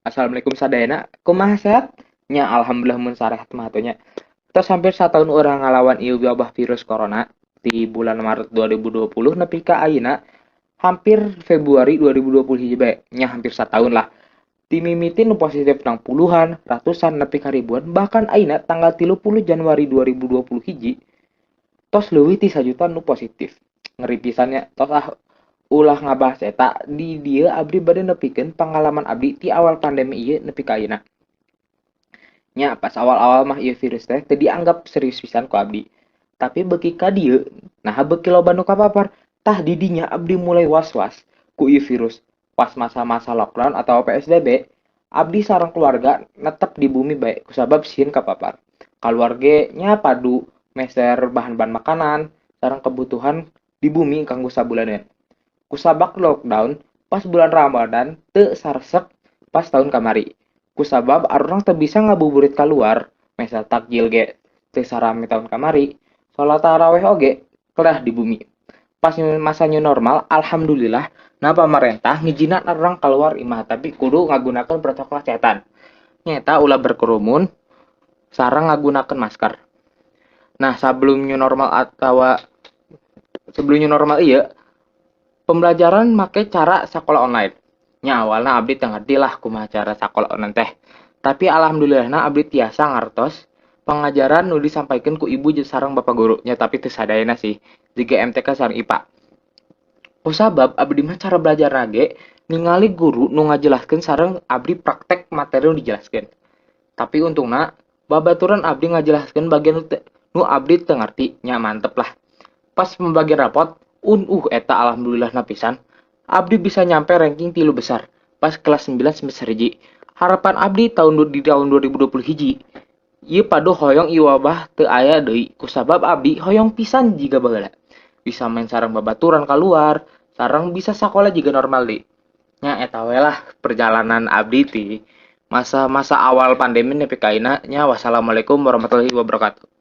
Assalamualaikum sadayana, kumaha sehat? Nya alhamdulillah mun sarehat mah atuh nya. Tos hampir satahun urang ngalawan ieu wabah virus corona di bulan Maret 2020 nepi ka ayeuna hampir Februari 2020 hiji bae, nya hampir satahun lah. Ti mimiti nu positif nang puluhan, ratusan nepi ka ribuan, bahkan ayeuna tanggal 30 Januari 2020 hiji tos leuwih ti sajuta nu positif. Ngeri pisan nya, tos ah ulah ngabahas eta. Di dieu abdi bade nepikeun pangalaman abdi ti awal pandemi ieu nepi ka ayeuna. Nya pas awal-awal mah ieu virus teh teu dianggap serius pisan ku abdi. Tapi beuki ka dieu, naha beuki loba nu kapapar. Tah di dinya abdi mulai was-was ku ieu virus. Pas masa-masa lockdown atau PSBB, abdi sareng keluarga netep di bumi bae kusabab sieun kapapar. Kaluar ge nya padu meser bahan-bahan makanan sareng kebutuhan di bumi kanggo sabulaneun. Kusabab lockdown pas bulan Ramadan teu saresep pas tahun kamari. Kusabab arurang teu bisa ngabuburit kaluar, meser takjil ge teu sarame tahun kamari, salat taraweh oge kedah di bumi. Pas masa new normal, alhamdulillah na pamarentah ngijinan arurang keluar imah tapi kudu ngagunakeun protokol kesehatan. Nyaeta ulah berkerumun sareng ngagunakeun masker. Nah, sebelum new normal atawa sebelum new normal ieu, pembelajaran make cara sakola online. Nya awalna abdi teu ngerti lah kumaha cara sakola online teh. Tapi alhamdulillahna abdi tiasa ngartos pengajaran nu disampaikeun ku ibu jeung sareng bapak guru. Nya tapi teu sadayana sih, jiga MTK sareng IPA. Kusabab abdi mah cara belajarna ge ningali guru nu ngajelaskeun sareng abdi praktek materi nu dijelaskeun. Tapi untungna babaturan abdi ngajelaskeun bagian nu abdi teu ngarti, nya mantep lah. Pas pembagian rapot, eta alhamdulillahna pisan. Abdi bisa nyampe ranking 3 besar pas kelas 9 semester 1. Harapan abdi di tahun 2020 hiji, ieu padu hoyong ieu wabah teu aya deui kusabab abdi hoyong pisan jiga baheula. Bisa main sareng babaturan kaluar, sareng bisa sakola jiga normal deui. Nya eta we lah perjalanan abdi ti masa-masa awal pandemi nepi ka ayeuna nya. Wassalamualaikum warahmatullahi wabarakatuh.